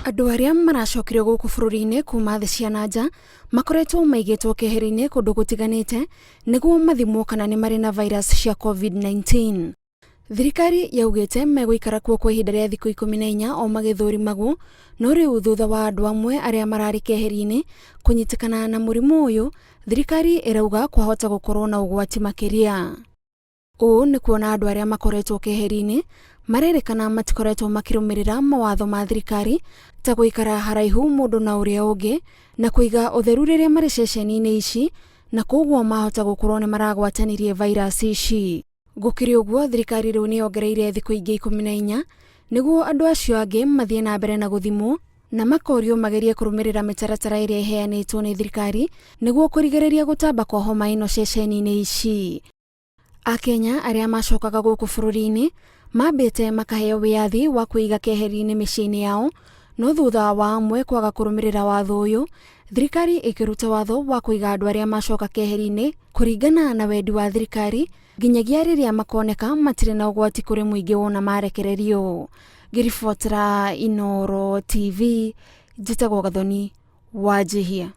Andũ arĩa maracokirio gũkũ bũrũri-inĩ kuma thĩ cia na nja makoretwo maigĩtwo keheri-inĩ kũndũ gũtiganĩte nĩguo mathimwo kana nĩ marĩ na virus cia COVID-19. Thirikari yaugĩte megũikara kuo kwa ihinda rĩa thikũ 14 o magĩthũrimagwo, no rĩu thutha wa andũ amwe arĩa mararĩ keheri-inĩ kũnyitĩkana na mũrimũ ũyũ, thirikari ĩrauga kwahota gũkorwo na ũgwati makĩria. Ũũ nĩ kuona andũ arĩa makoretwo keheri-inĩ marerĩkana matikoretwo makĩrũmĩrĩra mawatho ma thirikari ta gũikara haraihu mũndũ na ũrĩa ũngĩ na kũiga ũtheru rĩrĩa marĩ ceceni-inĩ ici na koguo mahota gũkorwo nĩ maragwatanirie vairasi ici. Gũkĩrĩ ũguo, thirikari rĩu nĩ yongereire thikũ ingĩ 14 nĩguo andũ acio angĩ mathiĩ na mbere na gũthimwo na makorio magerie kũrũmĩrĩra mĩtaratara ĩrĩa ĩheanĩtwo nĩ thirikari nĩguo kũrigĩrĩria gũtamba kwa homa ĩno ceceni-inĩ ici. Akenya arĩa macokaga gũkũ bũrũri-inĩ mambĩte makaheo wĩyathi wa kwĩiga keheri-inĩ mĩciĩ-inĩ yao, no thutha wa amwe kwaga kũrũmĩrĩra watho ũyũ, thirikari ĩkĩruta watho wa kũiga andũ arĩa macoka keheri-inĩ kũringana na wendi wa thirikari nginyagia rĩrĩa makoneka matirĩ na ũgwati kũrĩ mũingĩ wona marekererio. Ngĩribotera Inooro TV, njĩtagwo Gathoni Wanjihia.